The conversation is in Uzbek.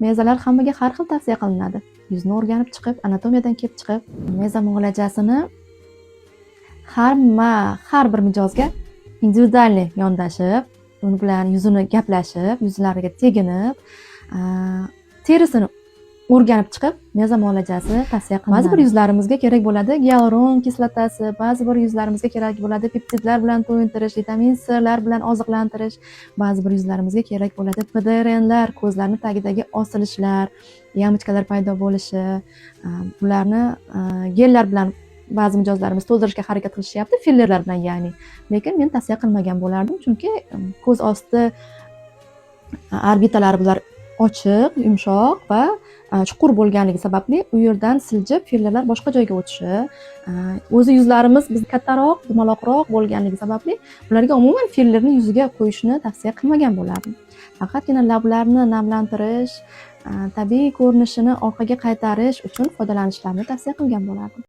Mezalar hammaga har xil tavsiya qilinadi. Yuzni o'rganib chiqib, anatomiyadan kelib chiqib, meza muolajasini har bir mijozga индивидуальный yondashib, uni bilan yuzini gaplashib, yuzlariga teginib, terisini o'rganib chiqib, meza muolajasi tavsiya qilinadi. Ba'zi bir yuzlarimizga kerak bo'ladi gialuron kislotasi, ba'zi bir yuzlarimizga kerak bo'ladi peptidlar bilan to'yintirish, vitamin Clar bilan oziqlantirish, ba'zi bir yuzlarimizga kerak bo'ladi PDRNlar, ko'zlarni tagidagi osilishlar, ямочка lar paydo bo'lishi, bularni gellar bilan ba'zi mijozlarimiz to'ldirishga harakat qilishyapti, fillerlar bilan ya'ni. Lekin men tavsiya qilmagan bo'lardim, chunki ko'z osti orbitalari bular ochiq, yumshoq va chuqur bo'lganligi sababli u yerdan siljib fillerlar boshqa joyga o'tishi, o'zi yuzlarimiz biz kattaroq, dumaloqroq bo'lganligi sababli ularga umuman fillerni yuziga qo'yishni tavsiya qilmagan bo'lardim. Faqatgina lablarni namlantirish, tabiiy ko'rinishini orqaga qaytarish uchun foydalanishlarini tavsiya qilgan bo'lardim.